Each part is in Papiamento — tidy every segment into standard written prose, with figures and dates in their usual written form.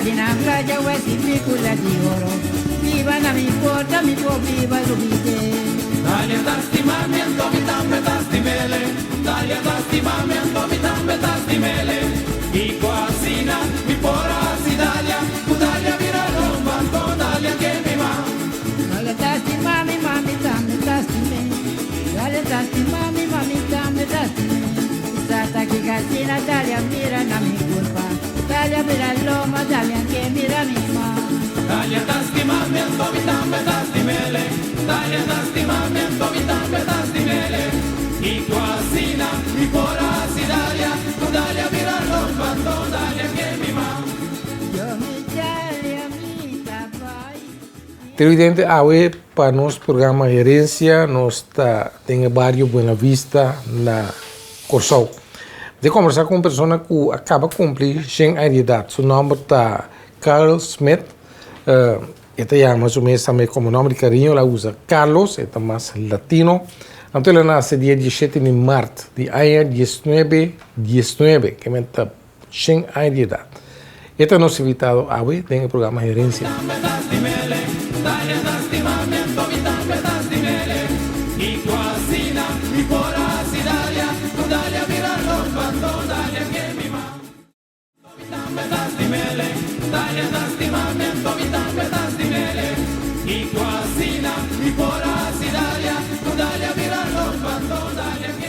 di na playa wesi picula di oro Biba na mi porta mi por biba lubide Dalia ta stima mi anto mi tambe ta stimele Dalia ta stima mi anto mi tambe ta stimele Kiko asina mi por a hasi Dalia Ku Dalia bira lomba anto Dalia ke mi ma Dalia ta stima mi ma mi tambe ta stime Dalia ta stima mi ma mi tambe ta stime Sa ta kiko asina Dalia mira na mi kurpa Dalia bira lomba Dalia ke mira mi ma Dalia ta stima mi anto mi tambe ta stimele Dalia ta stima mi anto mi tambe ta stimele Kiko asina mi por a hasi Dalia Ku Dalia bira lomba anto Dalia ke mi ma Yo mi Dalia mi ta bai Televidente awe pa nos programa Herencia nos ta den e bario Buena Vista na Kòrsou. Mi ta kombersá ku un persona ku a kaba kumpli shen aña di edat. Su nòmber ta Carl Smith. E ta yama su mes tambe komo nòmber di kariño el a usa Carlos, e ta mas latino. Anto el a nase dia dieshete di mart di aña diesnuebe diesnuebe, ke men ta shen aña di edat. E ta nos invitado awe den e programa Herencia.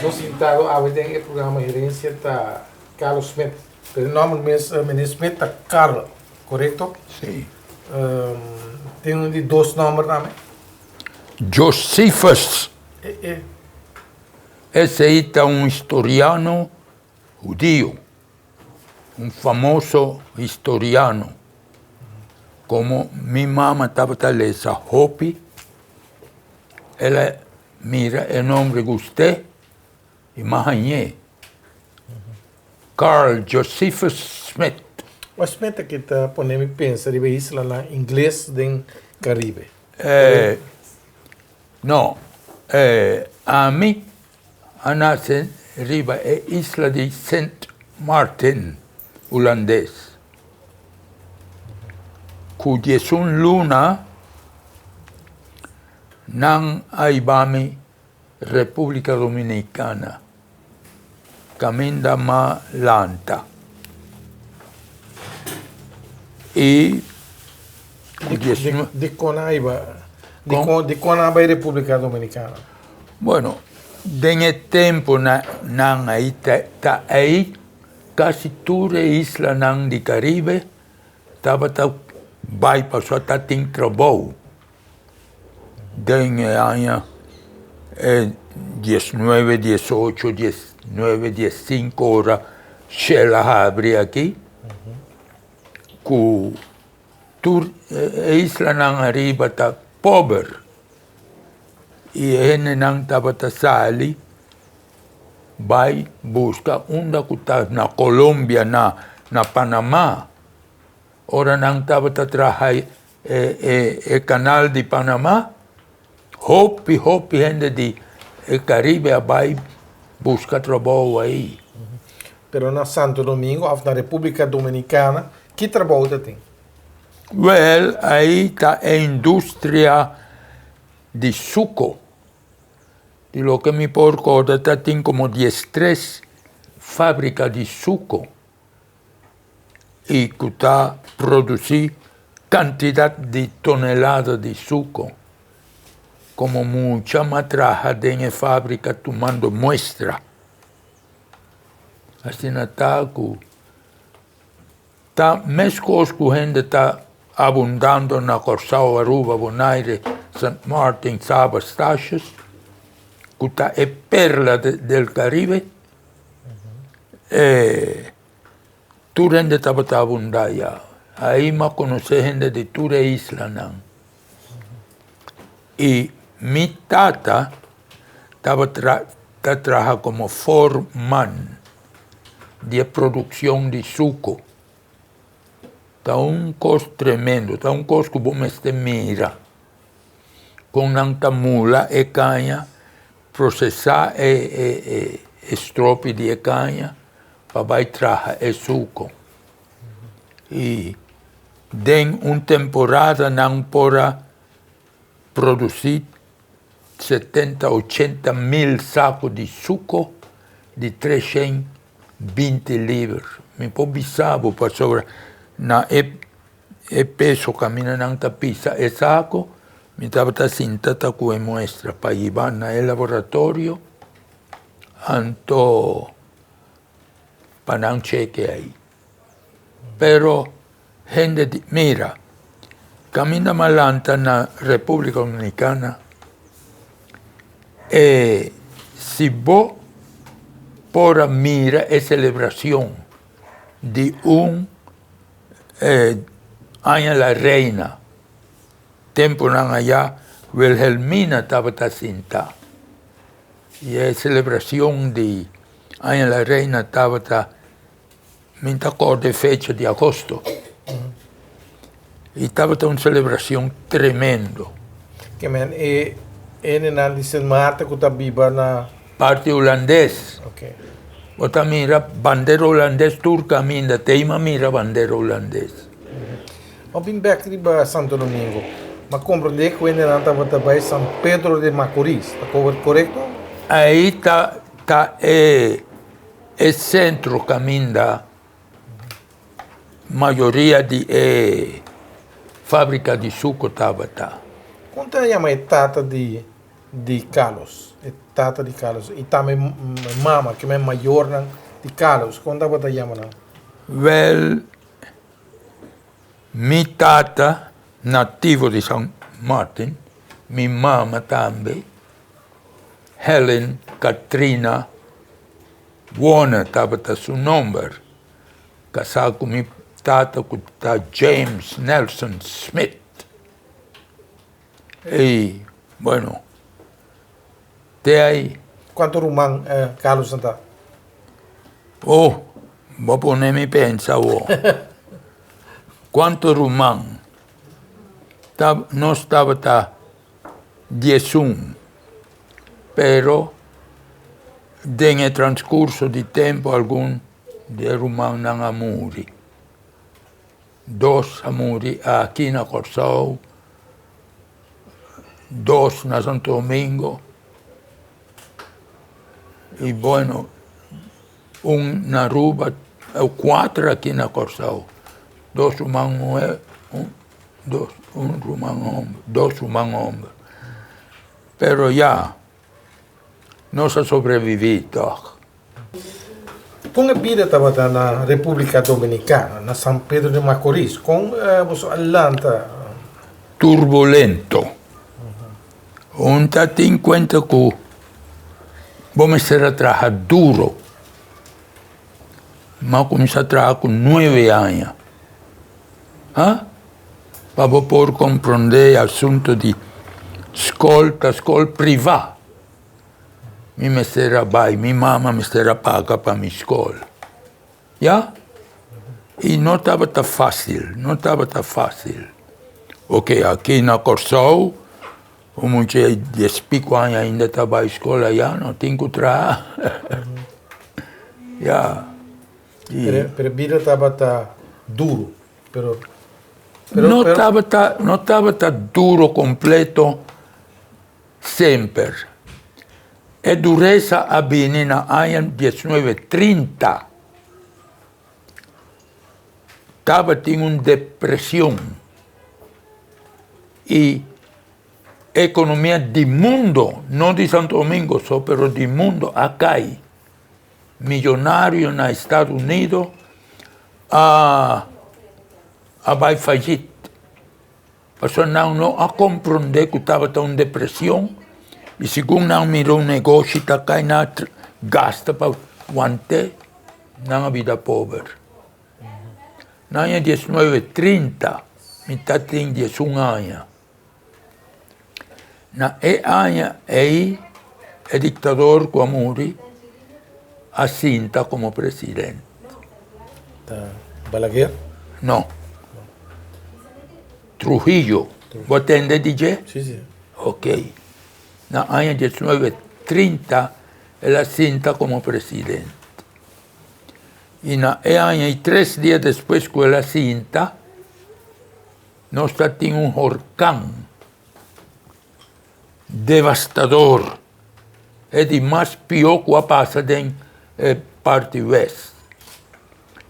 Nos invitado awe den e programa Herencia ta Carlos Smith. Pero e nomber mes meneer Smith ta Carl, korekto? Si. Tin un di dos nomber tambe? Josephus. E e. Esei ta un historiano hudio, un famoso historiano. Komo mi mama tabata lesa hopi, el a mira e nomber gust'é i m'a hañ'é. Carl Josephus Smith. Wak Smith aki ta pone mi pensa riba e islanan ingles den Caribe. No, ami a nase riba e isla di Sint Maarten, Hulandes. Ku diesun luna nan a hiba mi Repúblika Dominikana, kaminda m'a lanta. I ku diesun. Dikon a hiba, dikon a bai Repúblika Dominikana? Bueno, den e tempu nan ei ta ei kasi tur e islanan di Karibe tabata bai pasobra ta tin trabou. Den e aña diesnuebe, diesocho, diesnuebe, diessinko ora Shell a habri aki ku tur e islanan ariba ta pober i e hendenan tabata sali bai buska unda ku ta na Colombia na na Panama ora nan tabata traha e canal di Panama hopi hopi hende di e Caribe a bai buska trabou ai. Pero na Santo Domingo of na Republica Dominicana ki trabou ta tin? Wel ai ta e industria di suco. Di loke mi por corda ta tin como diestres fabrica di suco. i ku ta produsí kantidat di tonelada di suko. Komo mucha m'a traha den e fábrika tumando muestra. Asina ta ku ta meskos ku hende ta abundando na Kòrsou, Aruba, Bonaire, Sint Maarten, Saba, Statius, ku ta e perla del Karibe. E tur hende tabata abundá ya. Ahí m'a konosé hende di tur e islanan. I mi tata tabata ta traha komo forman di e produkshon di suko. Ta un kos tremendo, ta un kos ku bo mester mira. Kon nan ta mula e kaña, prosesá e stropi di e kaña pa bai traha e suko. I. Den un temporada nan por a produsí setenta, ochenta mil saku di suko di treshen binti liber. Mi por bisa bo pasobra na e e peso kaminda nan ta pisa e saku, mi tabata sinta ta ku e muestra pa hiba na e laboratorio anto pa nan cheke ei. Pero hende di, mira, kaminda m'a lanta na Repúblika Dominikana, e si bo por a mira e selebrashon di un aña la reina, tempunan ayá Wilhelmina tabata sinta, i e selebrashon di aña la reina tabata. Mi ta acorda e fecha di agosto y tabata un celebracion tremendo. Ke men e hendenan di Sint Maarten ku ta biba na. Parti hulandes. Ok. Bo ta mira bandera hulandes tur kaminda, te ima mira bandera hulandes. Bo bin bek riba Santo Domingo, m'a komprendé ku hendenan tabata bai San Pedro de Macorís, ta korekto? Ahí ta ta e. E sentro kaminda mayoria di e fabrika di suko tabata. Kon ta yama e tata di di Carlos? E tata di Carlos i tambe e mama, ke men mayornan di Carlos, kon tabata yama nan? Wèl, mi tata nativo di San Martin, mi mama tambe. Helen Katrina Warner tabata su nomber, kasá ku mi tata ku ta James Nelson Smith. I bueno, te ai. Kuantu ruman Carlos nan ta? Oh, bo pone mi pensa awor. Kuantu ruman? Ta, nos tabata 11, pero den e transcurso di tempo algun di e rumannan a muri. Dos a muri aki na Kòrsou, dos na Santo Domingo i bueno un na Aruba, kuater aki na Kòrsou, dos ruman muhé. Dos, un ruman homber, dos ruman homber. Pero ya, nos a sobreviví tòg. Kon e bida tabata na Repúblika Dominikana, na San Pedro de Macorís? Kon boso a lanta? Turbulento. Un ta tin kuenta ku bo mester a traha duro. Mi a kuminsá traha ku nuebe aña. Ha? Pa bo por komprondé e asuntu di skol ta skol privá. Mi mester a bai, mi mama mester a paga pa mi skol. Ya? I no tabata fásil, no tabata fásil. Oke, aki na Kòrsou, un mucha di dies piku aña ainda ta bai skol aya, no tin ku traha. Ya. Pero bida tabata duro. Pero, pero, no tabata, no tabata duro completo semper. E dureza a bini na aña 1930. Tabatin un depresion y economia di mundo, no di Santo Domingo so, pero di mundo a cay. Millonario na Estados Unidos a a bai fallit pasobra nan no a comprende cu tabata un depresion y segun nan mira un negoshi ta cay nan a gasta pa wante nan a bida pober. Na aña diesnuebe trinta mi ta tin diesun aña. Na e aña ei e diktador ku a muri a sinta komo presidente. Ta Balaguer? No. Trujillo. Bo a tende di dje? Si, si. Ok. Na aña diesnuebe trinta el a sinta komo presidente. I na e aña i tres dia despues ku el a sinta. Nos ta tin un horkan devastador, e di mas pió ku a pasa den e parti west.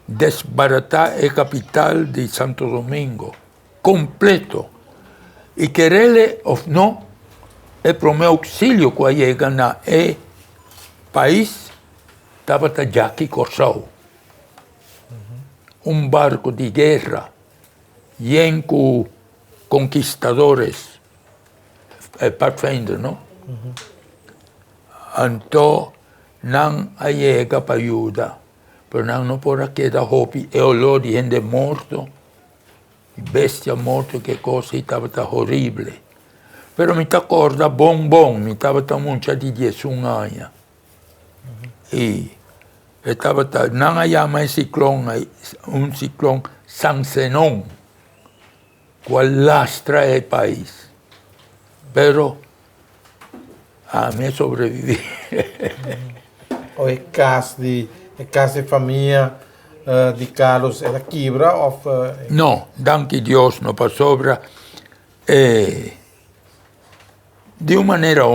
Desbaratá e kapital di Santo Domingo kompleto i kerele òf no e promé ouksilio ku a yega na e pais tabata djaki Kòrsou. Un barku di guera yen ku konkistadores, e pathfinder no, anto nan a yega pa yuda, pero nan no por a keda hopi e olor di hende morto, bestia morto ke kos ei tabata horible. Pero mi ta korda bon bon, mi tabata mucha di diesun aña i e tabata, nan a yama e siklon ei un siklon San Zenon. Cu a lastra e pais. Pero ami a sobrevivi. O e cas di e cas di famia di Carlos el a kibra of? No, danki Dios no pasobra e di un manera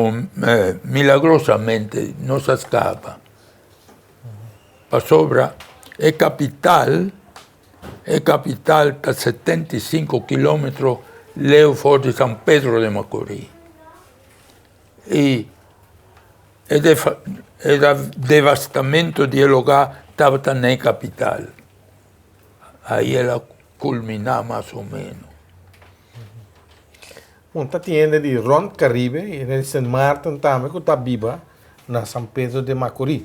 milagrosamente nos a scapa. Pasobra e capital E kapital ta 75 kilometro leu for di San Pedro de Macorís. I e devastamento di e lugá tabata na e kapital. Ahí el a kulminá mas o ménos. Un ta tin hende di rond Caribe y hende di Sint Maarten tambe cu ta biba na San Pedro de Macorís.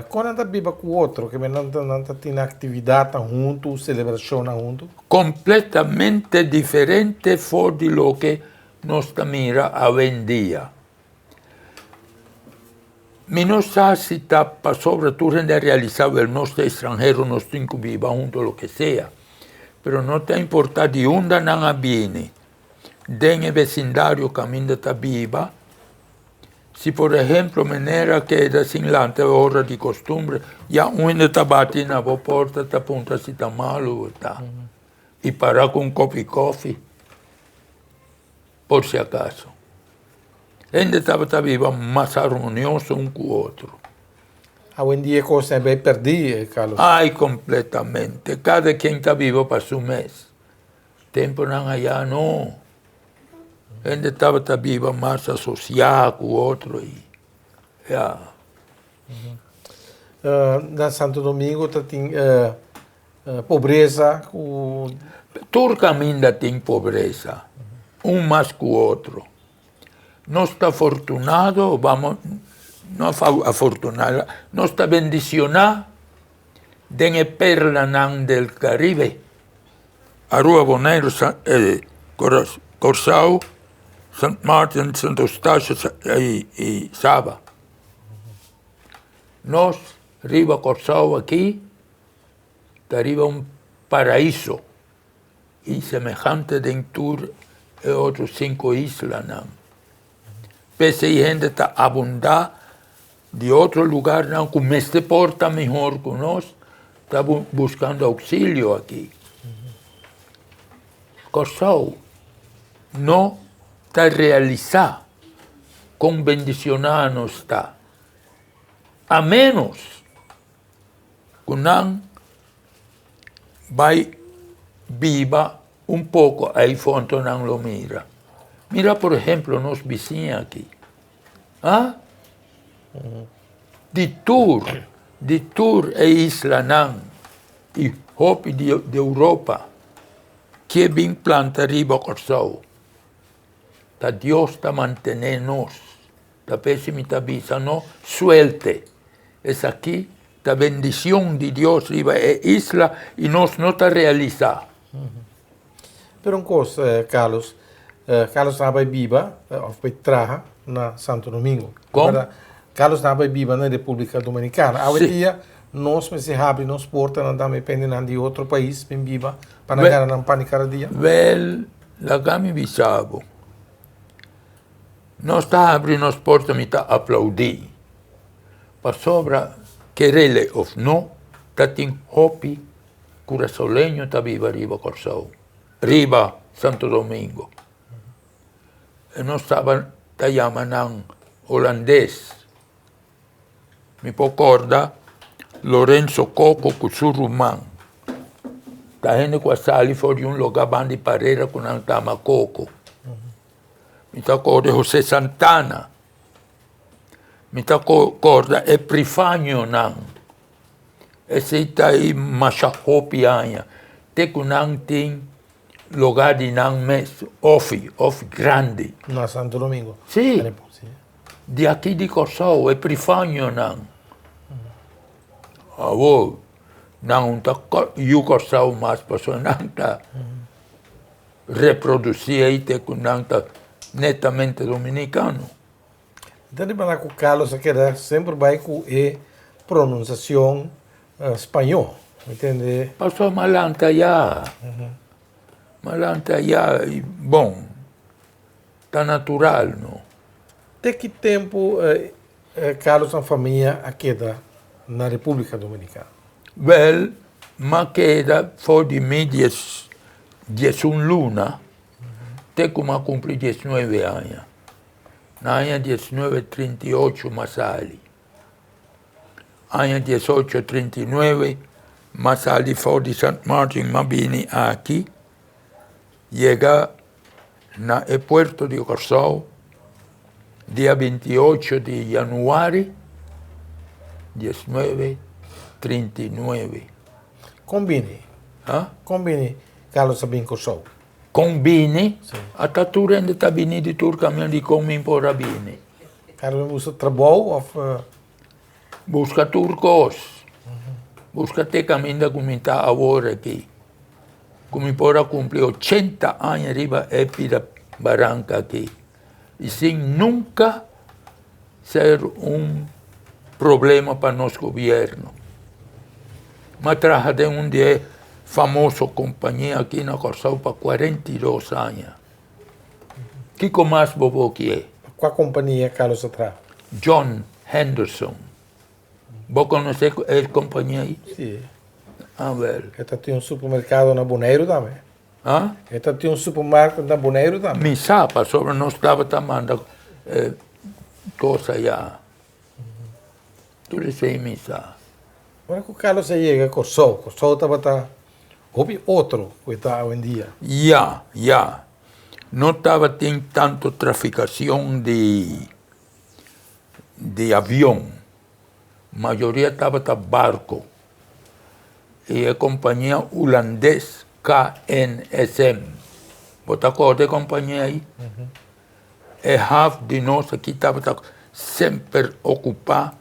Con nan ta biba cu otro? Ke men nan ta tin actividadnan hunto, celebracionnan hunto? Completamente diferente for di loke nos ta mira awendia. Mi no sa si ta pasobra tur hende a realisa wel nos ta estranhero nos tin cu biba hunto loke sea, pero no ta importa di unda nan a bini. Den e vecindario caminda ta biba, si por ehemplo meneer a keda sin lanta e ora di costumbre, ya un hende ta bati na bo porta ta puntra si ta malo bo ta y para cu un copi cofi por si acaso. Hende tabata biba mas armonioso un cu otro. Awendia e cosnan a bay perdi, Carlos. Ay, completamente. Cada quien ta biba pa su mes. Temponan ayá no. Hende tabata biba mas asosiá ku otro i ya. Na Santo Domingo ta tin pobresa ku. Tur kaminda tin pobresa, un mas ku otro. Nos ta afortunado, bamos, no afortunado, nos ta bendisioná den e perlanan del Caribe. Aruba, Boneiru, Kòrsou, Sint Maarten, Sint Eustatius i Saba. Nos riba Kòrsou aki ta riba un paraiso i semehante den tur e otro sinku islanan. P'esei hende ta abundá di otro lugarnan ku mester por ta mihor ku nos ta buskando ouksilio aki. Kòrsou no ta realisá kon bendishoná nos ta, a ménos ku nan bai biba un poko aifó anto nan lo mira. Mira por ehemplo nos bisiña aki. Ha? Di tur, di tur e islanan i hopi di Europa ke bin planta riba Kòrsou. Ta Dios ta mantené nos. Ta p'esei mi ta bisa no suelte. Esaki ta bendicion di Dios riba e isla i nos no ta realisá. Pero un kos, Carlos, Carlos a bai biba of bai traha na Santo Domingo. Kon? Carlos a bai biba na Republica Dominicana. Awe dia nos mester habri nos portanan tambe pa hendenan di otro pais bin biba pa nan gana nan pan di kada dia. Wel, laga mi bisa bo. Nos ta habri nos porta mi ta aplaudí. Pasobra kerele of no ta tin hopi Kurasoleño ta biba riba Kòrsou, riba. Santo Domingo. E nos tabata yama nan holandes. Mi por corda Lorenzo Coco cu su ruman. Ta hende cu a sali for di un loga banda di parera cu nan tama Coco. Mi ta corda Jose Santana. Mi ta corda e Prifanionan. Esey ta e masha hopi aña. Te cu nan tin loga di nan mes, ofi, ofi grandi. Na Santo Domingo. Si. Di aki di Kòrsou, e prifanionan. Awor, nan no ta yu Kòrsou mas pasobra nan ta reprodusí ei te ku nan ta netamente dominikano. Mi ta ripará ku Carlos a keda semper bai ku e pronunciacion spañó, mi tende. Pasobra mi a lanta ya, mi a lanta ya i bon. Ta natural no. Te ki tempu Carlos nan famia a keda na Republica Dominicana? Wel, m'a keda for di mi dies diesun luna te ku m'a kumpli diesnuebe aña. Na aña diesnuebe trinta i ocho m'a sali. Aña diesocho trinta i nuebe m'a sali for di Saint Martin m'a bini aki yega na e puerto di Kòrsou dia 28 di yanüari 1939. Kon bini? Ha? Kon bini Carlos a bin Kòrsou? Kon bini? Ata tur hende ta bini di tur kaminda di kon mi por a bini. Carlos a buska trabou òf? Buska tur kos. Buska te kaminda ku mi ta awor aki. Ku mi por a kumpli ochenta aña riba e pida baranka aki i sin nunka ser un problema pa nos gobierno. Mi a traha den un di e famoso kompania aki na Kòrsou pa 42 aña. Kiko mas bo por kier? Kua kompania Carlos a traha? John Henderson. Bo konosé e kompania ei? Sí. Ah, wèl. E ta tin un supermerkado na Boneiru tambe. Ah? E ta tin un supermarkt na Boneiru tambe. Mi sa, pasobra nos tabata manda kos ayá. Tur esei mi sa. Ora ku Carlos a yega Kòrsou, Kòrsou tabata hopi otro ku e ta awendia. Ya, ya. No tabatin tantu trafikashon di di avion, mayoria tabata barco y e compania hulandes KNSM, bo ta acorda e compania ey? E haf di nos aki tabata semper ocupa,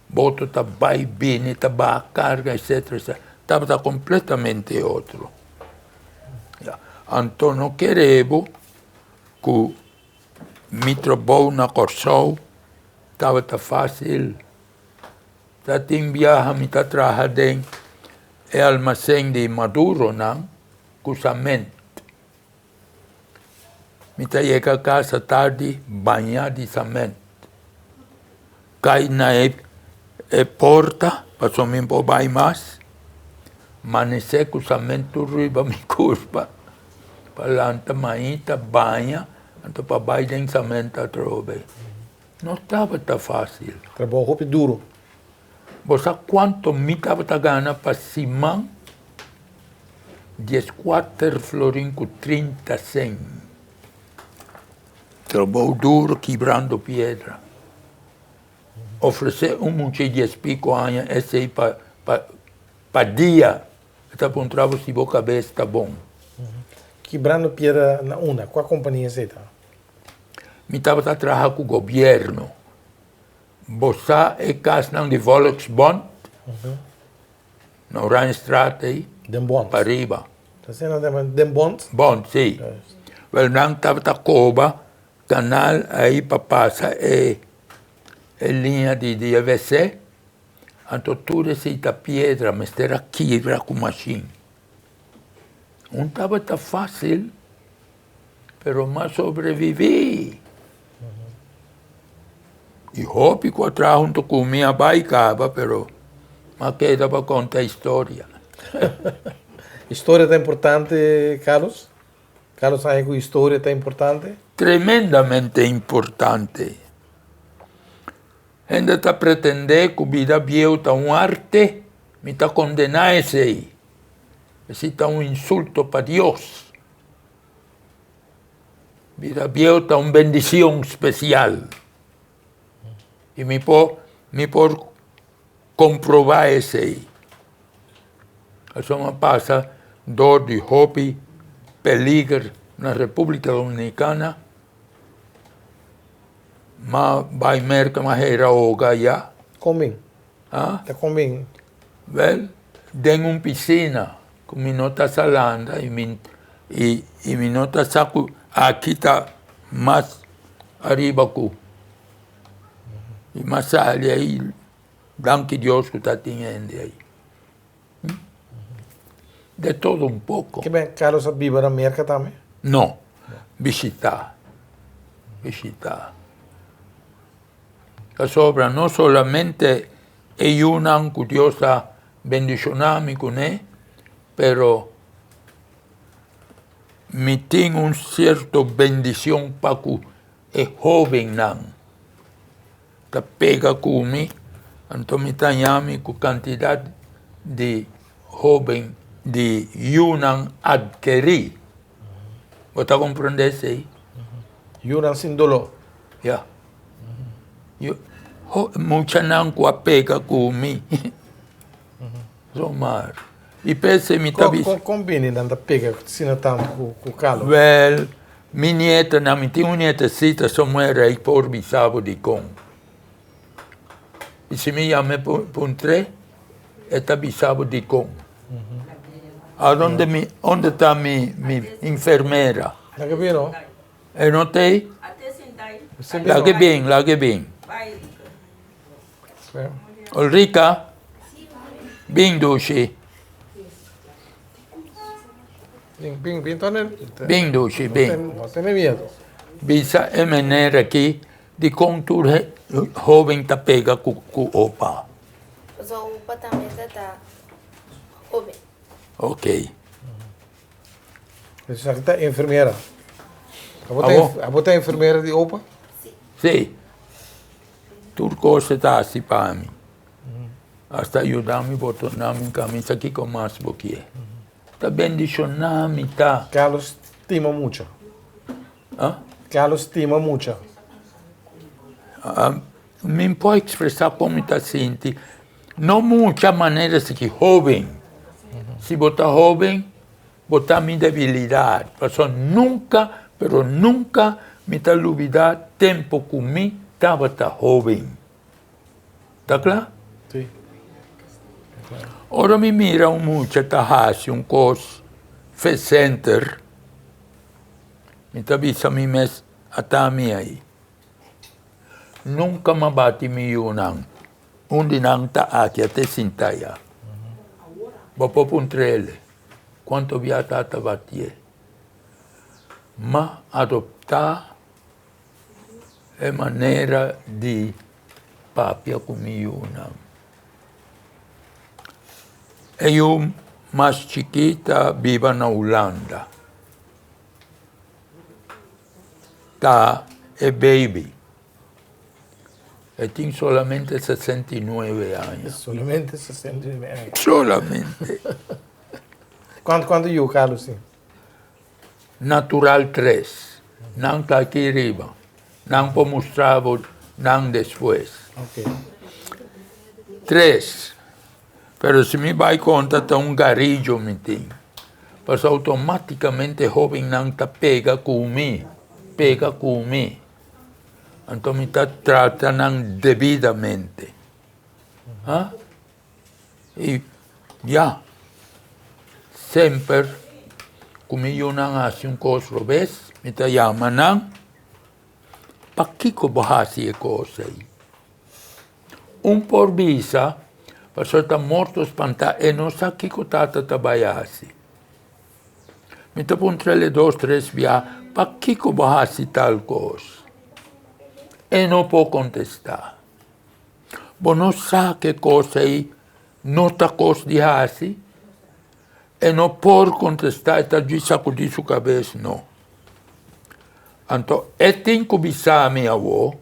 boto ta bay bini, ta baha carga etcetera etcetera, tabata completamente otro. Anto no kere bo cu Mi trabou na Kòrsou tabata fásil. Ta tin biaha mi ta traha den e almasen di maduronan ku sament. Mi ta yega kasa tardi bañá di sament. Kai na e porta pasobra mi no por bai mas. Manesé ku sament tur riba mi kurpa. Pa lanta mainta baña anto pa bai den samento atrobe. No tabata fácil. Trabou hopi duro. Bo sa cuanto mi tabata gana pa siman? Dieskuater florin ku trinta sen. Trabou duro kibrando piedra. Ofresé un mucha di dies pico aña esei pa pa dia. E ta puntra bo si bo kabes ta bon. Kibrando piedra na unda? Kua kompania esei ta? Mi tabata traha ku gobièrnu. Bo sa e kasnan di Volksbond? Na Oranjestraat ei. Den Bond. Pariba. Ta asina nan den Bond? Bond, si. Wel nan tabata koba kanal ei pa pasa e liña di wc. Anto tur esei ta piedra mester a kibra ku mashin. Un tabata fásil, pero m'a sobreviví. I hopi ku a traha huntu ku mi a bai kaba, pero m'a keda pa konta historia. Historia ta importante, Carlos? Carlos haña ku historia ta importante? Tremendamente importante. Hende ta pretendé ku bida bieu ta un arte, mi ta kondená esei. Esei ta un insulto pa Dios. Bida bieu ta un bendicion special. Y mi por, mi por comproba esey. Pasobra mi a pasa door di hopi peliger na Republica Dominicana. M'a bay Merca, m'a hera hoga aya. Con bin? Ah? Ta con bin? Wel, den un piscina cu mi no ta sa landa y mi y y mi no ta sa cu aki ta mas ariba cu y mas sali ahi danki Dios cu ta tin hende ahi. De todo un poco. Kiben Carlos a biba na Merca tambe? No, bishita, bishita. Pasobra no solamente e yunan ku Dios a bendishoná mi kuné, pero mi tin un sierto bendishon pa ku e hóbennan ta pega ku mi, anto mi ta haña mi ku kantidat di hóben di yunan adkerí. Bo ta komprondé esei? Yunan sin doló. Ya. Muchanan ku a pega ku mi. Zomaar. I p'esei mi ta bisa. Kon bini nan ta pega asina tantu ku kalo? Wèl, mi nietanan, mi tin un nietesita somewhere ei por bisa bo dikon. I si mi yam'é puntr'é, e ta bisa bo dikon. A donde mi, unda ta mi enfermera? Laga bini. E no ta ei? Laga bin, laga bin. Ulrika, bin dushi. Bin, bin, bin tone. Bin dushi, bin. No tene miedo. Bisa e meneer aki dikon tur hoben ta pega ku opa. Pasobra opa tambe ta hoben. Ok. Esaki ta enfermera. Abo ta enfermera di opa? Si. Si. Tur kos e ta hasi pa mi. Hasta yuda mi botona mi kamisa kiko mas bo kier. Ta bendishona mi ta. Carlos stima mucha. Ah? Carlos stima mucha. Mi no por expresa kon mi ta sinti. No mucha manera si ki hoben. Si bo ta hoben, bo ta mi debilidad. Pasobra nunca, pero nunca mi ta lubida tempo cu mi tabata hoben. Ta cla? Si. Ora mi mira un mucha ta haci un cos fe center, mi ta bisa mi mes, ata mi ahi. Nunca mi a bati mi yunan. Un di nan ta aki a te sinta ya. Bo por puntra el cuanto bia tata batié. Ma adopta e manera di papia cu mi yunan. E yu mas chikí ta biba na Hulanda. Ta e baby. E tin solamente 69 aña. Solamente 69 aña. Solamente. Cuanto cuanto yu Carlos tin? Natural tres. Nan ta aki riba. Nan por mustra bo nan despues. Okay. Tres. Pero si mi bai konta ta un garillo mi tin. Pasobra automaticamente hobennan ta pega ku mi, pega ku mi. Anto mi ta trata nan debidamente. Ha? I ya, semper ku mi yunan hasi un kos robes, mi ta yama nan, pakiko bo hasi e kos ei? Un por bisa, pasobra ta morto spantá, e no sa kiko tata ta bai hasi. Mi ta puntra el e dos tres bia, pakiko bo hasi tal kos? E no por kontestá. Bo no sa ke kos ei no ta kos di hasi? E no por kontestá, e ta djis sakudí su kabes no. Anto e tin ku bisa mi awor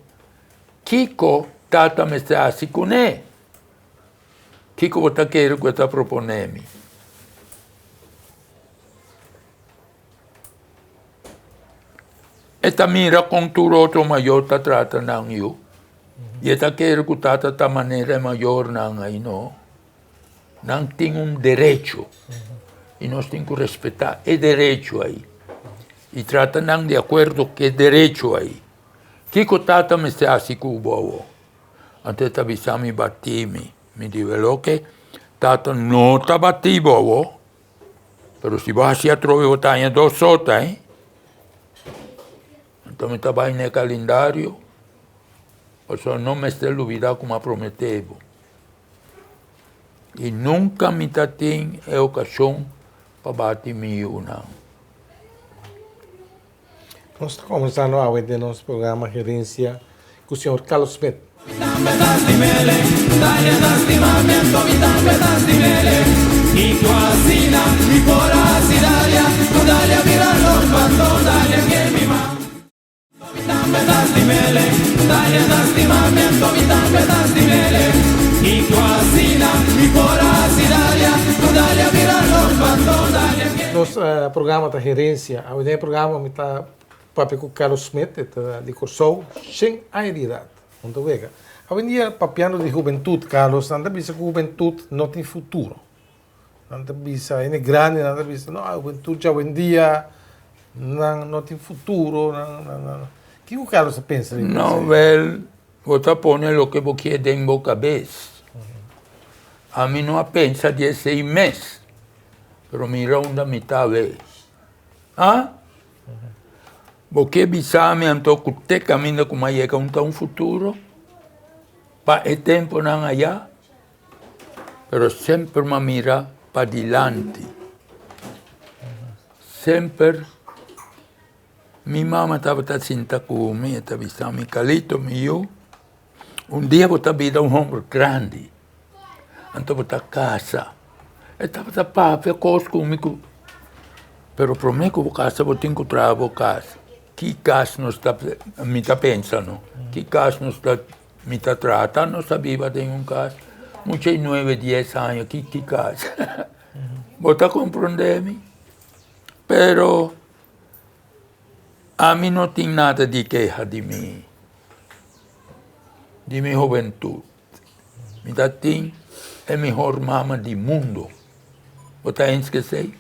kiko tata mester hasi kuné. Kiko bo ta kere ku e ta proponé mi? E ta mira kon tur otro mayor ta trata nan yu i e ta kere ku tata ta manera e mayornan ai no. Nan tin un derecho i nos tin ku respetá e derecho ai i trata nan di akuerdo ku e derecho ai. Kiko tata mester hasi ku bo awor? Anto e ta bisa mi bati mi. Mi di loke tata no ta bati bo awor. Pero si bo hasi atrobe bo ta haña dos sota eh. Anto mi ta bai na e kalendario pasobra no mester lubida ku mi a promete bo. I nunka mi ta tin e okashon pa bati mi yunan. Nos ta comenzando awe den nos programa Herencia cu señor Carlos Smith. Nos programa ta Herencia. Awe den e programa mi ta papia ku Carlos Smith, e ta di Kòrsou, shen aña di edat. Nan ta wega. Awendia papiando di hubentut, Carlos, nan ta bisa ku hubentut no tin futuro. Nan ta bisa, hende grandi nan ta bisa, no, hubentut djawendia nan no tin futuro, nan, nan, nan. Kiko Carlos ta pensa riba No, esei? wel, bo ta pone loke bo kier den bo kabes. Ami no a pensa di esei mes, pero mira unda mi ta awe. Ha? Bo ke bisa mi anto ku te kaminda ku mi a yega un ta un futuro pa e temponan aya? Pero semper mi a mira padilanti. Semper mi mama tabata sinta ku mi, e ta bisa mi, Calito, mi yu, un dia bo ta bira un homber grandi, anto bo ta kasa. E tabata papia kos ku mi ku, pero prome ku bo kasa bo tin ku traha bo kas. Ki kas nos ta, mi ta pensa no, ki kas nos ta Mi ta trata nos ta biba den un kas mucha i nuebe dies aña ki ki kas bo ta komprende mi pero ami no tin nada di keha di mi di mi hubentut mi ta tin e mihor mama di mundo bo ta eens ku esei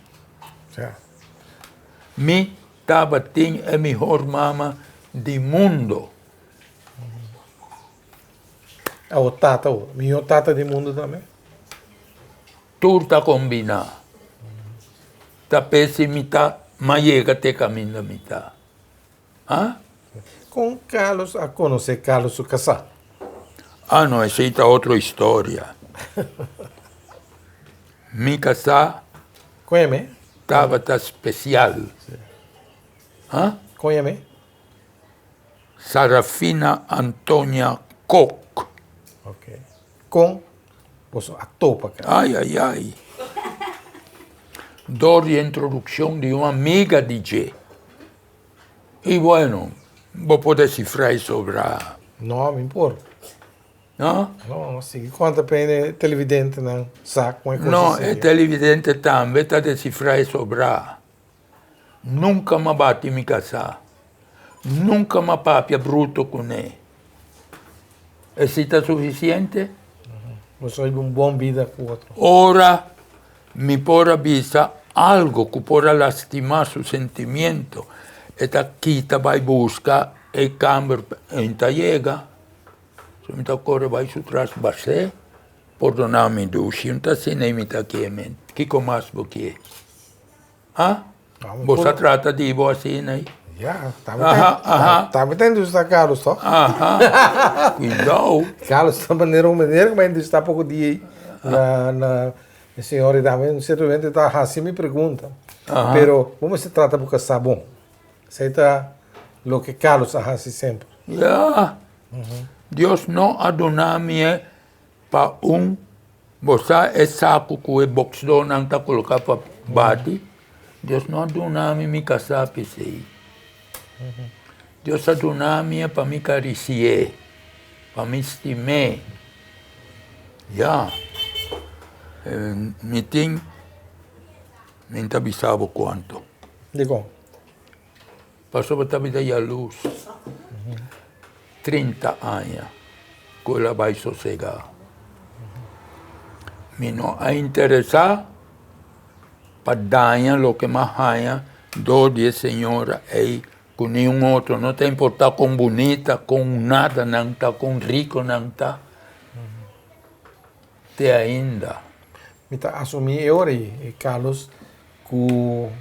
mi tabatin e mihor mama di mundo. Awo tata awo, mihó tata di mundu tambe. Tur ta kombiná. Ta p'esei mi ta m'a yega te kaminda mi ta. Ha? Kon Carlos a konosé Carlos su kasá? Ah no, esei ta otro historia. Mi kasá Kon yam'é? tabata spesial. Ha? Kon yam'é? Sarafina Antonia Kok. Ok. Kon boso a topa ka? Ai, ai, ai. Dor di introdukshon di un amiga di dje. I bueno, bo por desifrá e sobra. No, mi por. No? No, sigui konta pa e televidentenan sa kon e kos a No, sigui. e televidente tambe ta desifrá e sobra. Nunka m'a bati mi kasá. Nunka m'a papia bruto kuné. Esei ta sufisiente? Boso hiba un bon bida ku otro. Ora mi por a bisa algo ku por a lastimá su sentimiento, e ta kita bai buska e kamber en ta yega. So mi ta kore bai su tras bas'é, Pordoná mi dushi, un ta asina i mi ta keme. Kiko mas bo ke? Ha? Bo sa trata di bo asina ei? Ya, tambe ta industria Carlos to. Aha, cuidao. Carlos ta manera un manera ku mi a industria poko dia ei. Na na e señor ei tambe un sierto momento ta hasi mi pregunta. Pero bo mester trata bo kasá bon. Esei ta loke Carlos a hasi semper. Ya, Dios no a duna mi e pa un, bo sa e saku ku e boksdónan ta koloká pa. bati. Dios no a duna mi mi kasá p'esei. Dios a duna mi pa mi karisi'é, pa mi stim'é. Ya, mi tin, mi no ta bisa bo kuantu. Dikon? Pasobra ta bira yalus 30 aña ku el a bai sosegá. Mi no a interesá pa daña loke mi a haña dor di e señora ei ku niun otro. No ta importá kon bunita, kon nada nan ta, kon riko nan ta, te ainda. Mi ta asumí e ora ei, Carlos, Ku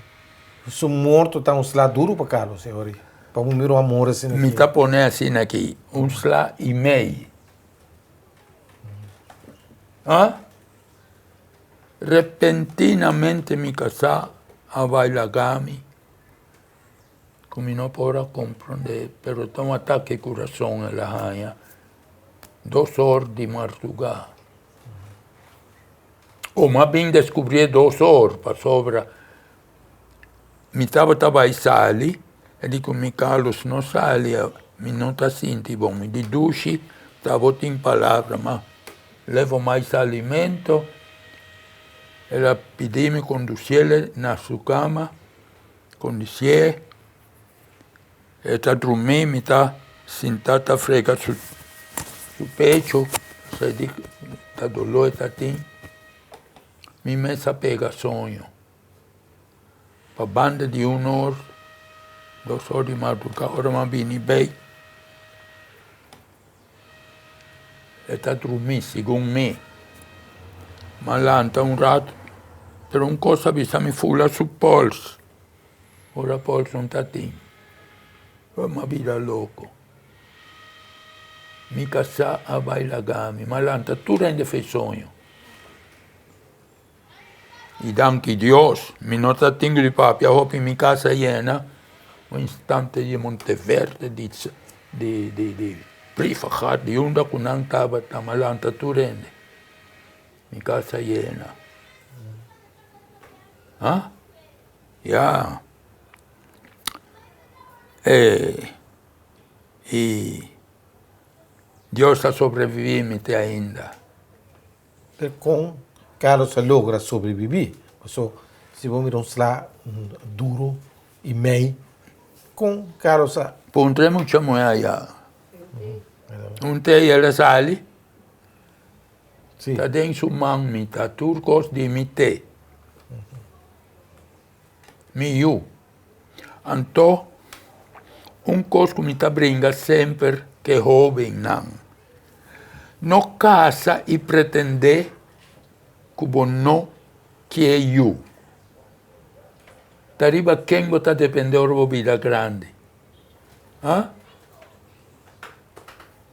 su morto ta un sla duru pa Carlos e ora. Pa bo mira un amor asina Mi ta pone asina aki, un sla i mei. Ha? Repentinamente mi kasá a bai laga mi, ku mi no por a komprondé, pero ta un atake kurason el a haña dos or di mardugá. O m'a bin descubri e dos or pasobra mi tabata bai sali e di cu mi Carlos no sali mi no ta sinti bon mi di dushi tabotin palabra ma levo mais alimento el a pidi mi conduciele na su cama conducié E ta drumí, mi ta sintá ta frega su pecho, e di ta doló e ta tin. Mi mes a pega soño. Pa banda di un or, dos or di madrugá, ora mi a bini bei, e ta drumí segun mi. Mi a lanta un rato, pero un kos a bisa mi fula su pols. Ora Paulson ta tin, oh m'a bira loko. Mi kasá a bai laga mi, m'a lanta tur hende fe soño. I danki Dios, mi no ta tin di papia hopi, mi kasa yena un instante di Monteverde, di di di Brievengat, di unda ku nan tabata, m'a lanta tur hende. Mi kasa yena. Ha? Ya. E i Dios a sobreviví mi te ainda. Pero kon Carlos a logra sobreviví? Paso si bo mira un sla duro i mei, kon Carlos a. Puntra e mucha muhé aya. Un te i el a sali. Ta den su man mi ta tur kos di mi te. Mi yu. Anto un kos ku mi ta bringa semper ku e hóbennan, no kasa i pretendé ku bo no ke yu. Ta riba ken bo ta dependé ora bo bira grandi? Ha?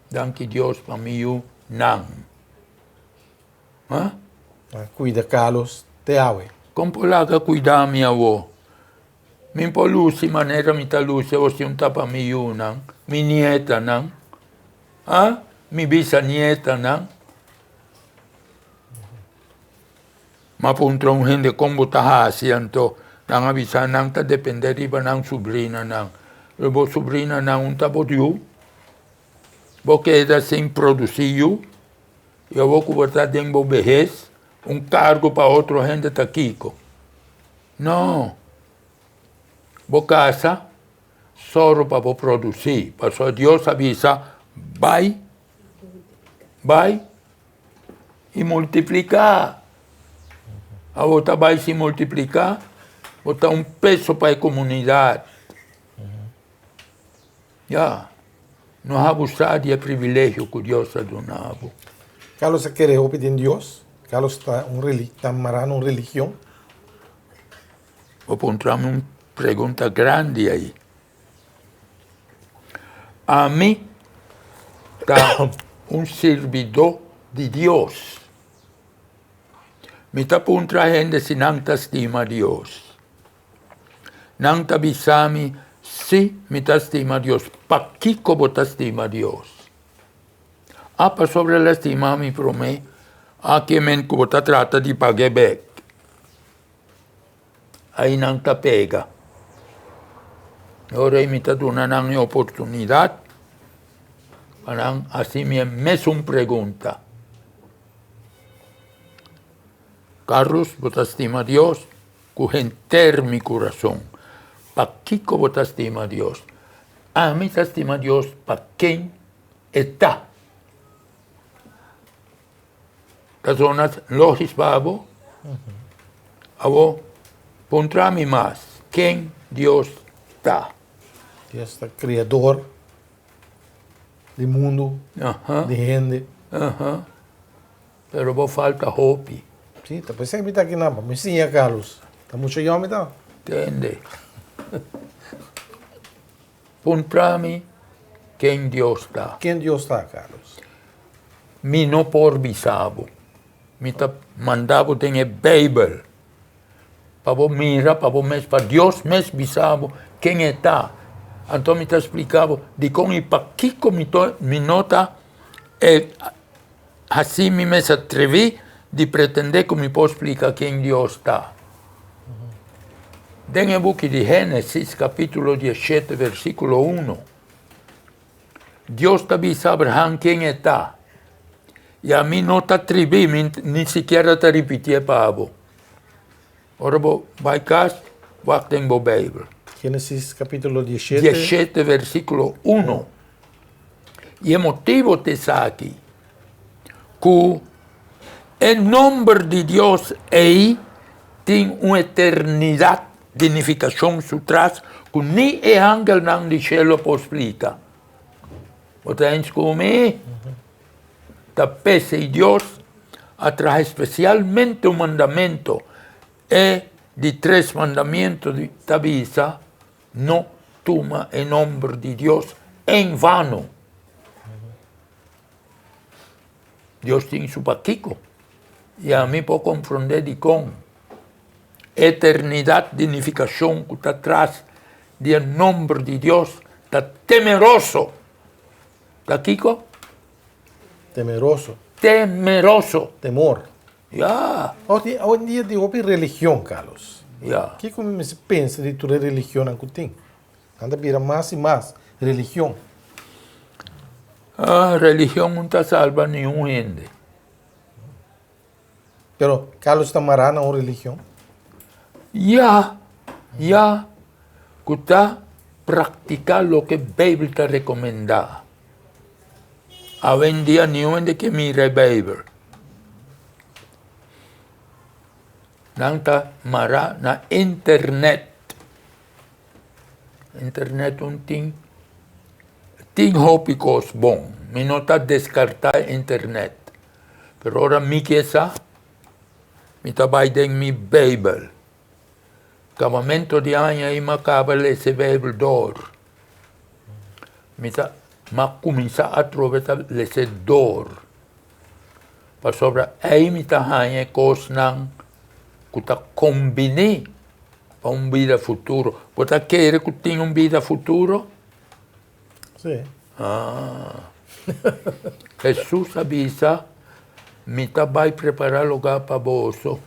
Danki Dios pa mi yu nan. Ha? A cuida Carlos te awe. Con por laga cuida mi awo? Mi por luci manera mi ta luci awo si un ta pa mi yunan, mi nietanan. Ha? Mi bisanietanan. M'a puntra un hende kon bo ta hasi anto nan a bisa nan ta depende riba nan subrinanan. Pero bo subrinanan un ta bo yu? Bo keda sin produsi yu? I awor ku bo ta den bo behes un kargo pa otro hende ta kiko? No! Bo kasa sòru pa bo produsi pasobra Dios a bisa bai, bai. I multipliká. Abo ta bai sin multipliká, bo ta un peso pa e komunidat. Ya, no abusá di e privilegio ku Dios a duna bo. Carlos a kere hopi den Dios? Carlos ta un ta mará na un religion? Bo puntra mi un pregunta grandi ayi. Ami ta un sirbidó di Dios. Mi ta puntra hende si nan ta stima Dios. Nan ta bisa mi, Si, mi ta stima Dios. Pakiko bo ta stima Dios? A Pasobra el a stima mi promé. A Ke men ku bo ta trata di pag'é bèk. Ai nan ta pega. Ora ei mi ta duna nan e oportunidat pa nan hasi mi e mesun pregunta. Carlos, bo ta stima Dios ku henter mi kurason. Pakiko bo ta stima Dios? Ami ta stima Dios pa ken e ta. Ta zona logis pa bo? Awor, puntra mi mas, ken Dios ta? Dios ta Creador di mundu, di hende. Pero bo falta hopi. Sí, ta pesey mi ta aki nan, pa mi siña Carlos. Ta mucho yòn mi ta. Tende. Puntra mi ken Dios ta. Ken Dios ta, Carlos? Mi no por bisa bo. Mi ta manda bo den e Bijbel pa bo mira pa bo mes, pa Dios mes bisa bo ken e ta. Anto mi ta splika bo dikon i pakiko mi mi no ta e hasi mi mes atrevi di pretende ku mi por splika ken Dios ta. Den e buki di Génesis kapítulo diesshete versíkulo uno, Dios ta bisa Abraham ken e ta. I ami no ta tribi, mi ni sikiera ta ripitié pa bo. Ora bo bai kas, wak den bo Beibel. Génesis kapítulo diesshete. Diesshete versíkulo uno. I e motibu ta esaki, ku e nomber di Dios ei tin un eternidat di nifikashon su tras ku ni e angelnan di shelu por splika. Bo ta eens ku mi? Ta p'esei Dios a traha spesialmente un mandamentu, e di tres mandamentu ta bisa, No tuma e nomber di Dios en vano. Dios tin su pakiko i ami por komprondé dikon. Eternidat di nifikashon ku ta tras di e nomber di Dios ta temeroso. Ta kiko? Temeroso. Temeroso. Temor. Ya. Hoy en dia tin hopi religion, Carlos. Ya. Kiko mi mester pensa di tur e religionnan ku tin? Nan ta bira mas i mas religion. Ah, religion no ta salba niun hende. Pero Carlos ta mará na un religion? Ya, ya, ku ta praktiká loke Beibel ta rekomendá. Awendia niun hende ke mira e Beibel. Nan ta mará na internet. Internet un tin tin hopi kos bon. Mi no ta deskartá internet. Pero ora mi ke sa, mi ta bai den mi Beibel. Kabamento di aña ei mi a kaba lesa e Beibel dor. Mi ta mi a kuminsá atrobe ta lesa e dor. Pasobra ei mi ta haña e kosnan ku ta kombiní pa un bida futuro. Bo ta kere ku tin un bida futuro? Sí. Ah. Hesus a bisa, Mi ta bai prepará lugá pa boso.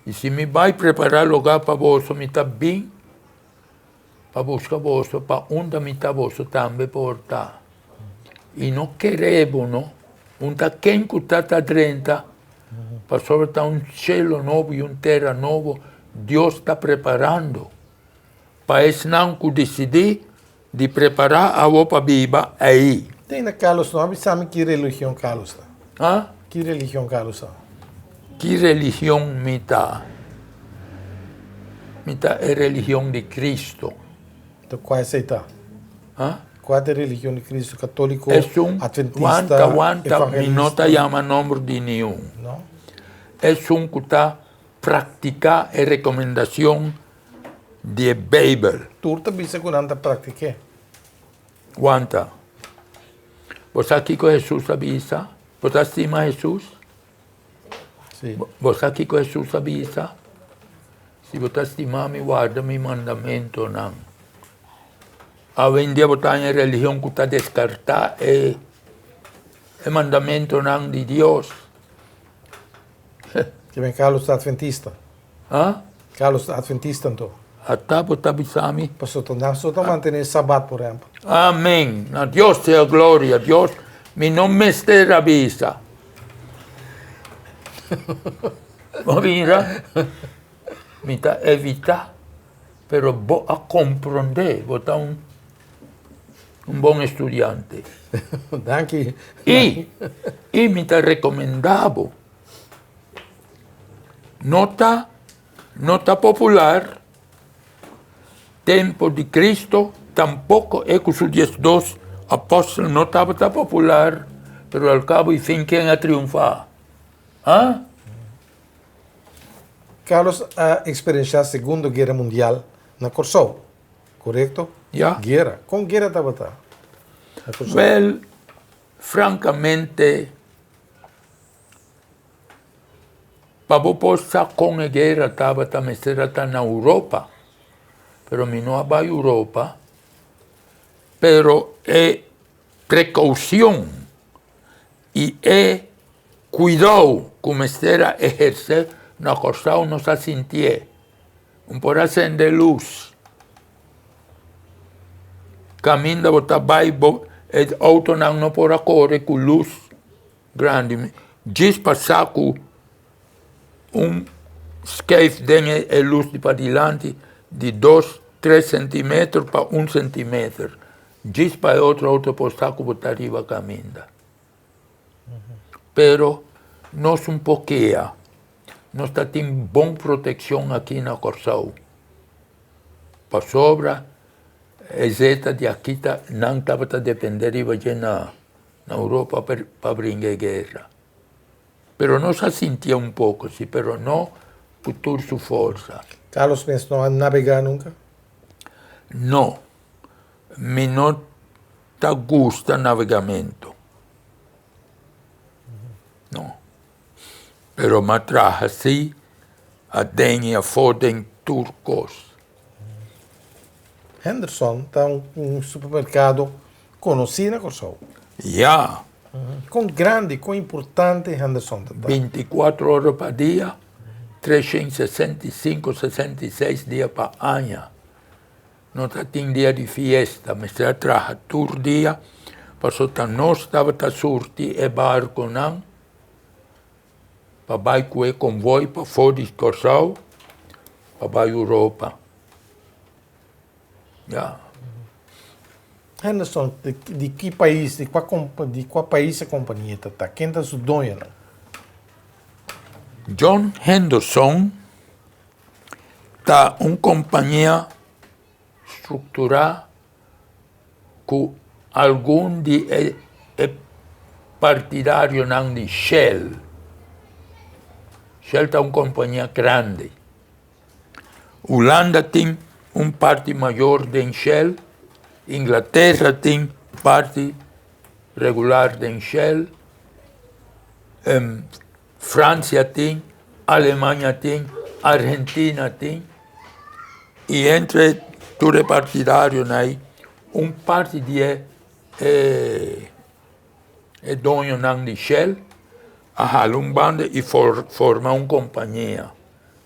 I si mi bai prepará lugá pa boso, mi ta bin pa buska boso, pa unda mi ta boso tambe por ta. I no kere bo no, un ta ken ku ta ta drenta, pasobra ta un shelu nobo i un tera nobo Dios ta preparando pa esnan ku disidí di prepará awo pa biba ei. Tende Carlos no a bisa mi ki religion Carlos ta. Ha? Ki religion Carlos ta? Ki religion mi ta? Mi ta e religion di Cristo. Ta kua esei ta? Ha? Kua ta e religion di Cristo? Katoliko, Esun, Adventista, wanta, wanta, mi no Evangelista? ta yama nomber di niun. No? Esun ku ta praktiká e rekomendacion di e Beibel. Tur ta bisa ku nan ta praktik'é. Wanta. Bo sa kiko Hesus a bisa? Bo ta stima Hesus? Sí. Bo sa kiko Hesus a bisa? Si bo ta stima mi, warda mi mandamentonan. Awendia bo ta haña religion ku ta deskartá e e mandamentonan di Dios. Ke men Carlos ta adventista. Ha? Carlos ta adventista anto. Ata bo ta bisa mi. Paso ta nan so ta mantene sabat por ehempel. Amen. Na Dios sea gloria. Dios mi no mester a bisa. Bo mira, mi ta evita, pero bo a comprende, bo ta un un bon estudiante. Danki. I, i mi ta recomenda bo. No ta, no ta popular tempo di Cristo, tampoco e cu su diesdos apostel no tabata popular, pero al cabo y fin ken a triunfa? Ha? Carlos a experiencia Segundo Guera Mundial na Corsou, corecto? Ya. Guera. Con guera tabata na Corsou? Wel, francamente, Pa bo por sa kon e guera tabata mester a ta na Europa, pero mi no a bai Europa, pero e precaucion y e cuidou cu mester a eherce na Corsou nos a sintié. Un por a sende luz. Caminda bo ta bai bo e autonan no por a core cu luz. Grandi djis pa sa ku un skeif den e lus di padilanti di dos tres sentimeter pa un sentimeter djis pa e otro outo por sa ku bo ta riba kaminda. Pero nos un pokea nos ta tin bon protekshon aki na Kòrsou pasobra e zeta di aki ta nan tabata depende riba dje na. Na Europa pa bringa e guerra. Pero nos a sintié un poco si, pero no cu tur su forsa. Carlos mes no a nabega nunca? No, mi no ta gusta navegamento. No. Pero m'a traha si aden y afo den tur cos. Henderson ta un supermercado Konosí na Kòrsou. Ya. Kon grandi, kon importante Henderson ta ta? Bintikuatro ora pa dia, 365, 66 dia pa aña. No ta tin dia di fiesta, mester a traha tur dia, pasobra ta nos tabata surti e barkonan pa bai ku e konvoi pafó di Kòrsou pa bai Europa. Ya. Henderson, di ki pais, di kua di kua pais e kompania ta ta? Ken ta su doñonan? John Henderson ta un kompania strukturá ku algun di e e partidarionan di Shell. Shell ta un kompania grandi. Hulanda tin un parti mayor den Shell, Inglaterra tin parti regular den Shell, Francia tin, Alemania tin, Argentina tin y entre tur e partidarionan ei un parti di e E doñonan di Shell a hala un banda i forma un kompania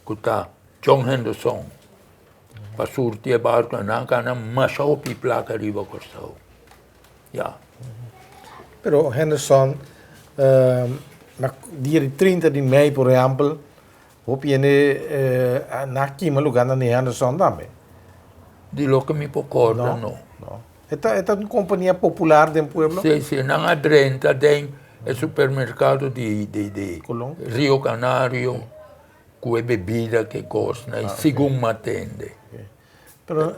ku ta John Henderson pa surti e barkunan. Nan a gana masha hopi plaka riba Kòrsou. Ya. Pero Henderson na dia di trinta di mei por ehèmpel hopi hende nan a kima lugánan di Henderson tambe. Di loke mi por kòrda no. No. E ta e ta un kompania popular den pueblo? Sí, sí, nan a drenta den e supermerkado di di di Colón? Rio Canario ku e bebida ku e kosnan i segun mi a tende. Pero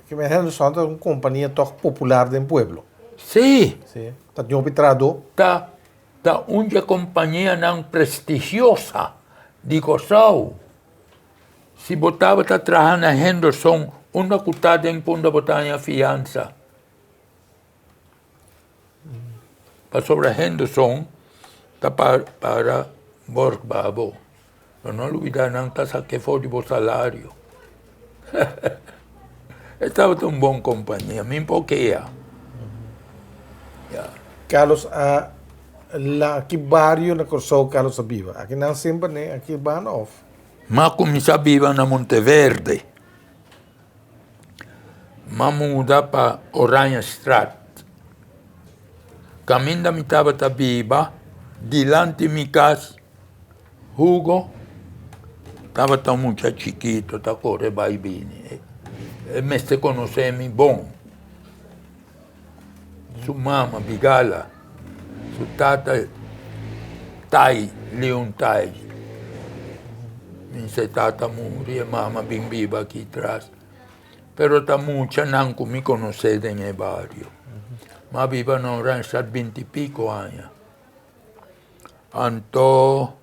ke men Henderson ta un kompania tòg popular den pueblo? Sí. Sí, ta tin hopi trahadó? Ta ta un di e kompanianan prestigiosa di Kòrsou. Si bo tabata traha na Henderson, unda ku ta den punda bo ta haña fiansa? Pasobra Henderson ta para bòrg pa bo. Lo no lubida nan ta sak'é for di bo salario. E tabata un bon kompania, mi por kea. Carlos a la ki bario na Kòrsou Carlos a biba? Aki nan semper ne aki banda òf? M'a kuminsá biba na Monteverde. M'a muda pa Oranjestraat. Kaminda mi tabata biba dilanti mi kas, Hugo tabata un mucha chikito ta kore bai bini. E mester konosé mi bon. Su mama Bigala, su tata Tai, Leon Tai. Mi se tata muri e mama bin biba aki tras. Pero ta muchanan ku mi konosé den e bario. Mi a biba na Oranjestad binti i piko aña. Anto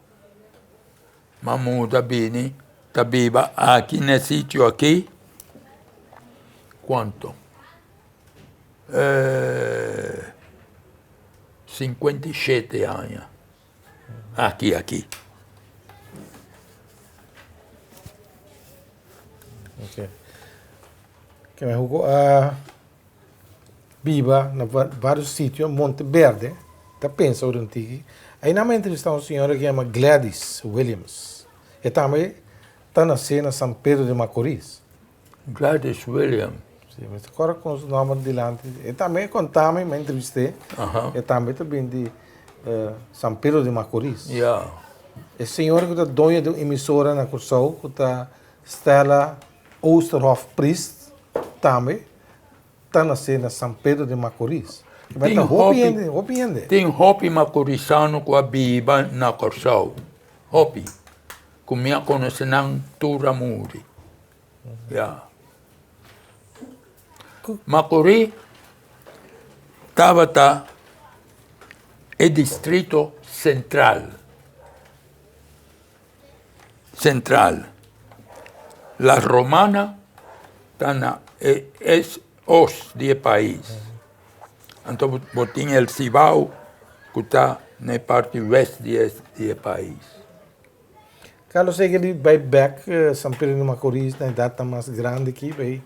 mi a muda bini ta biba aki na e sitio aki kuanto? 57 aña aki aki. Ok. Ke men Hugo a biba na varios sitio, Monte Berde, ta pensa ora un tiki. Ayi nan mi a entrevista un señora ke yama Gladys Williams. E tambe ta nase na San Pedro de Macorís. Gladys Williams. Sí, mi ta kòrda kon su nòmber dilanti. E tambe a konta mi, mi a entrevist'é. E tambe ta bin di San Pedro de Macorís. Ya. E señora ku ta doño di un emisora na Kòrsou ku ta Stella Oosterhof Priest tambe ta nasé na San Pedro de Macorís. Tin hopi hende, hopi hende. Tin hopi macorisano ku a biba na Kòrsou. Hopi. Ku mi a konosé nan tur a muri. Ya. Macorís tabata e distrito sentral. Sentral. La Romana ta na e es ost di e pais. Anto bo tin El Cibao ku ta na e parti west di e pais. Carlos e di bai bek San Pedro de Macorís na edat ta mas grandi ki bai.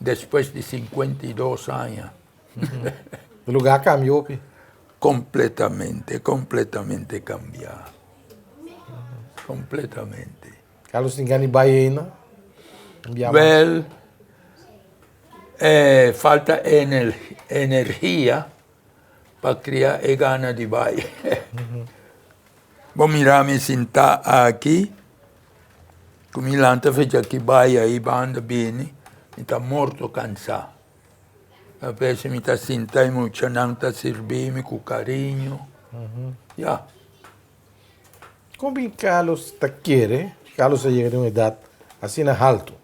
Despues di 52 aña. E lugar cambia hopi. Completamente, completamente cambia. Completamente. Carlos tin gana di bai eina? Wel, eh, falta energia pa cria e gana di bai. Bo mira mi sintá aki, ku mi lanta fecha aki bai ahi banda bini, mi ta morto kansá. A bes mi ta sinta e muchanan ta sirbi mi ku kariño, ya. Kon bin Carlos ta kere, Carlos a yega den un edat asina haltu,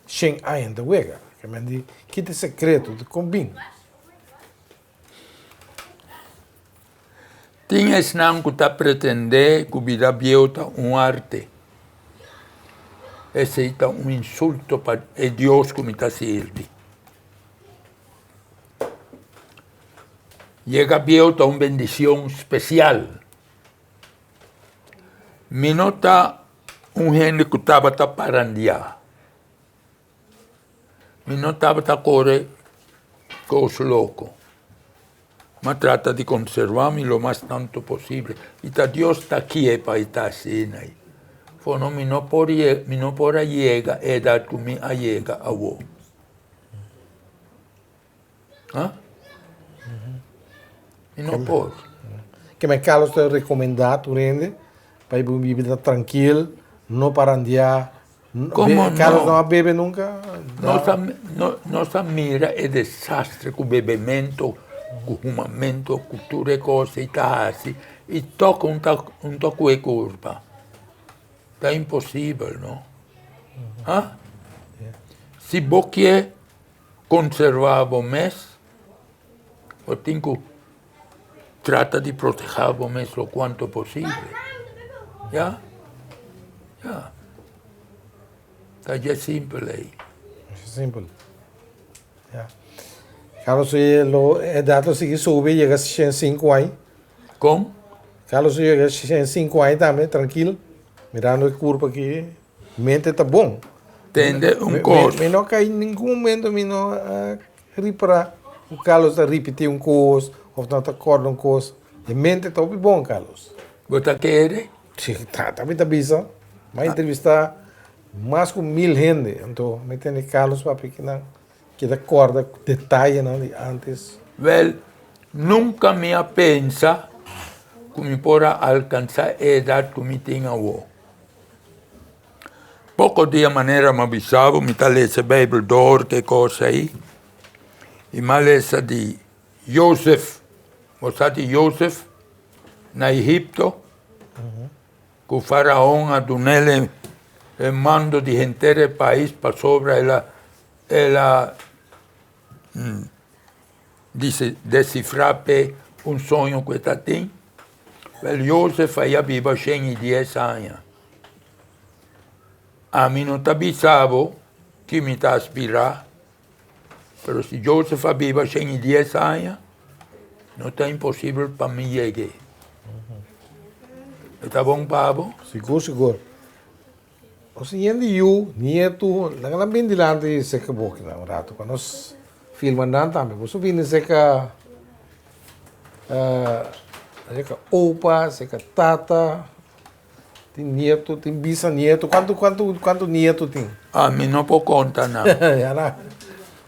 shen aña ta wega, ke men di kita e sekreto di kon bin? Tin esnan ku ta pretendé ku bida bieu ta un arte. Esei ta un insulto pa e Dios ku mi ta sirbi. Yega bieu ta un bendishon spesial. Mi no ta un hende ku tabata parandiá. Mi no tabata kore kos loko. M'a trata di konservá mi lo mas tantu posible. I ta Dios ta kie pa i ta asina. Fono mi no por mi no por a yega e edat ku mi a yega awo. Ha? Mi no por. Ke men Carlos ta rekomendá tur hende pa e biba trankil, no parandiá. Como Carlos no a bebe nunca? Nos a, no, nos a mira e desastre cu bebemento, cu humamento, cu tur e cos ei ta haci y tok un ta, un ta cu e curpa. Ta imposibel, no? Ha? Si bo kier conserva bo mes, bo tin cu Trata di proteha bo mes lo cuanto posible. Ya? Ya. Ta dje simpel ei. Simpel. Ya. Carlos, si lo edad lo sigui subi, yega 105 aña. Con? Carlos yega 105 aña tambe, tranquil. Mirando e curpa aki, mente ta bon. Tende un cos. Mi no cay ningun momento mi no uh, Ripara ku Carlos ta ripití un kos òf no ta kòrda un kos. E mente ta hopi bon, Carlos. Bo ta kere? Si, tata mi ta bisa. M'a entrevistá mas ku mil hende, anto mi tende Carlos papia kinan keda kòrda detayenan di ántes. Wèl, nunka mi a pensa ku mi por a alkansá e edat ku mi tin awor. Poko dia manera mi a bisa bo mi ta lesa Beibel dor ke kos ei i mi a lesa di Josef, bo sa di Josef na Egipto? Ku Faraon a dun'el e mando di henter e pais pasobra el a el a desifrá p'e un soño ku e ta tin. Wèl, Josef a biba shen i dies aña. Ami no ta bisa bo ki mi ta aspirá, pero si Josef a biba shen i dies aña, no ta imposibel pa mi yeg'é. E ta bon pa bo? Sigur, sigur. Nos hende yu, nietu, nan a bin dilanti serka bo kinan un ratu pa nos filma nan tambe. Boso bini serka serka opa, serka tata, tin nietu, tin bisanietu. Kuantu kuantu kuantu nietu tin? Ah, mi no por konta nan. Ya na,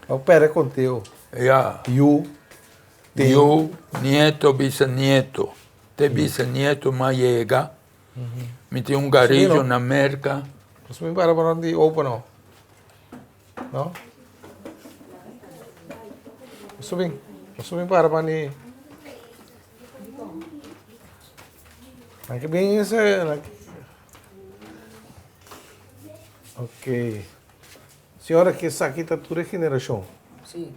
bo perde konteo. Ya. Yu, tin. Yu, nieto, bisanieto. Te bisanieto mas yega. Mi tin un garillo na Merca. Nos mi para para di opa no. No? Nos bin, nos bin para para di. Nan ke bin ese. Ok. Señora, ke esaki ta tur e generashon? Sí.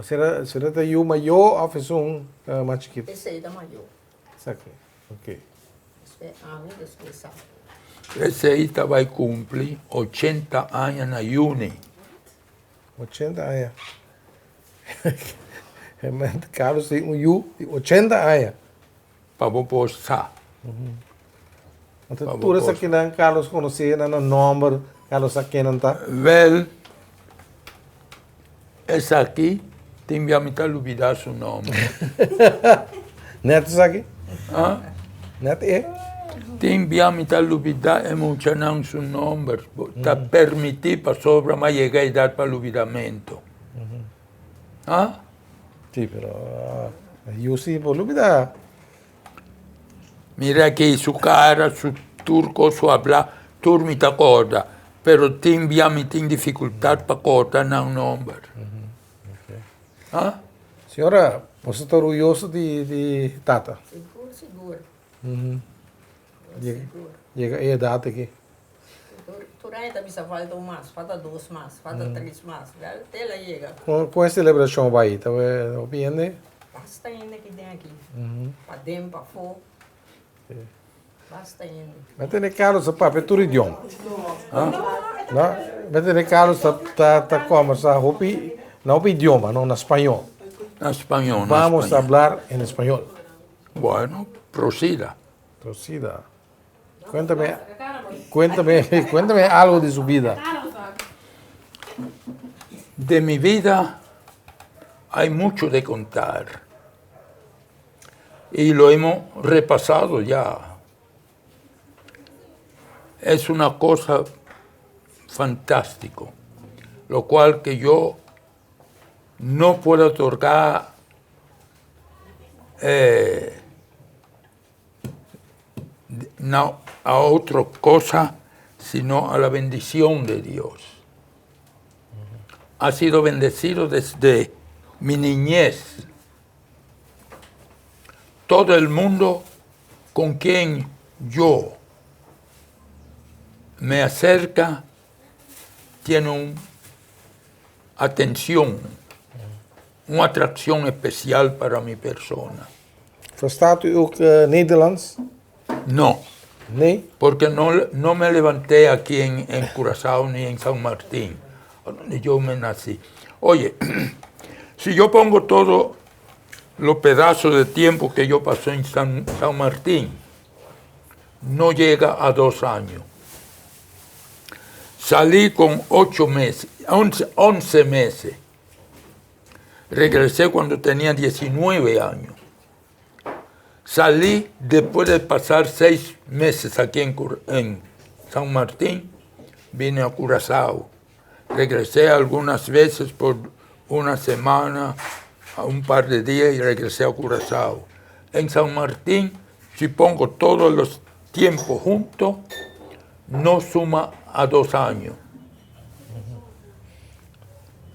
Sera, sera ta yu mayor of esun mas chikito? Esei ta mayor. Esaki. Ok. Esei ta bai kumpli ochenta aña na yüni. Ochenta aña. Carlos tin un yu di ochenta aña. Pa bo por sa. Anto tur esakinan Carlos konosé nan na nòmber, Carlos sa ken nan ta? Wèl, esaki tin bia mi ta lubidá su nòmber. Nèt esaki? Nèt e? Tin bia mi ta lubidá e muchanan su nòmber. Ta permití pasobra mi a yega edat pa lubidamentu. Sí, pero yu sí por lubidá. Mira aki su cara, su tur cos, su habla, tur mi ta corda, pero tin bia mi tin dificultad pa corda nan nomber. Ah? Señora, boso ta orguyoso di di tata? Sigur, sigur. Yega e edad aki. Tur aña ta bisa falta un mas, falta dos mas, falta tres mas. Wel, te la yega. Kon e selebrashon bai? Ta hopi hende? Basta hende ki den aki. Paden, pafó. Basta hende. Mi a tende Carlos ta papia tur idioma. No? Mi a tende Carlos ta ta ta kombersa hopi na hopi idioma, no? Na spañol. Na spañol, na spañol. Vamos a hablar en español. Bueno, proceda. Proceda. Cuéntame, cuéntame, cuéntame algo de su vida. De mi vida hay mucho de contar. Y lo hemos repasado ya. Es una cosa fantástico, lo cual que yo no puedo otorgar eh, no a otra cosa, sino a la bendición de Dios. Ha sido bendecido desde mi niñez. Todo el mundo con quien yo me acerca tiene una atención, una atracción especial para mi persona. Verstaat u ook uh, Nederlands? No. Nee? Porque no, no me levanté aquí en, en Curazao ni en San Martín, donde yo me nací. Oye, si yo pongo todo los pedazos de tiempo que yo pasé en San, San Martín, no llega a dos años. Salí con ocho meses, once, once meses. Regresé cuando tenía 19 años. Salí después de pasar seis meses aquí en, en San Martín, vine a Curazao. Regresé algunas veces por una semana, a un par de días y regresé a Curazao. En San Martín, si pongo todos los tiempos juntos, no suma a dos años.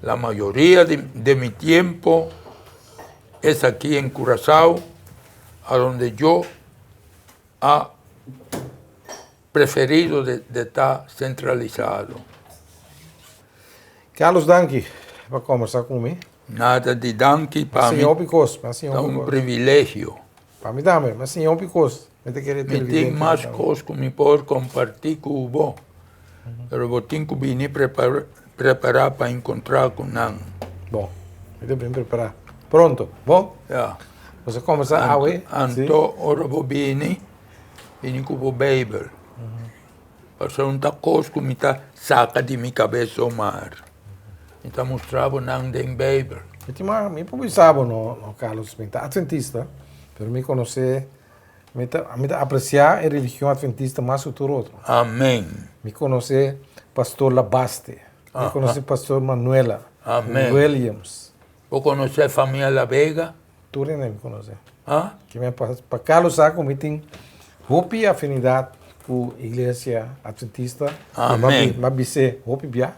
La mayoría de, de mi tiempo es aquí en Curazao, a donde yo ha preferido de, de estar centralizado. Carlos, danki pa kombersá ku mi. Nada di danki pa mi. Siña hopi kos, mi a siña Ta hopi un kos. privilegio. Pa mi tambe, mi a siña hopi kos. Mi ta kere Mi tin televidente mas tambe. kos ku mi por kompartí ku bo, pero bo tin ku bini prepará pa enkontrá ku nan. Bon, mi ta bin prepará. Pronto, bon? Ya. Nos a kombersá awe. Anto ora bo bini, bini ku bo Beibel. Pasobra un ta kos ku mi ta saka di mi kabes somar. Mi ta mustra bo nan den Beibel. Mi tin mas, mi por bisa bo no, no Carlos, mi ta adventista, pero mi konosé, mi ta, mi ta apresiá e religion adventista mas ku tur otro. Amen. Mi konosé Pastor Labaste, mi konosé Pastor Manuela Amen. Williams. Bo konosé famia La Vega? Tur hende mi konosé. Ah? Ke mi pa, pa Carlos sa ku mi tin hopi afinidat ku Iglesia Adventista. Amen. Mi a bis'é hopi bia.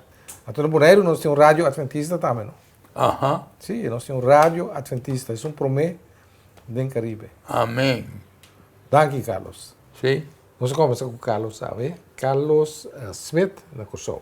Anto na Boneiru nos tin un radio adventista tambe, no? Aha. Sí, nos tin un radio adventista. Es un promé den Caribe. Amen. Danki, Carlos. Sí. Nos a kombersa ku Carlos awe. Carlos Smith na Kòrsou.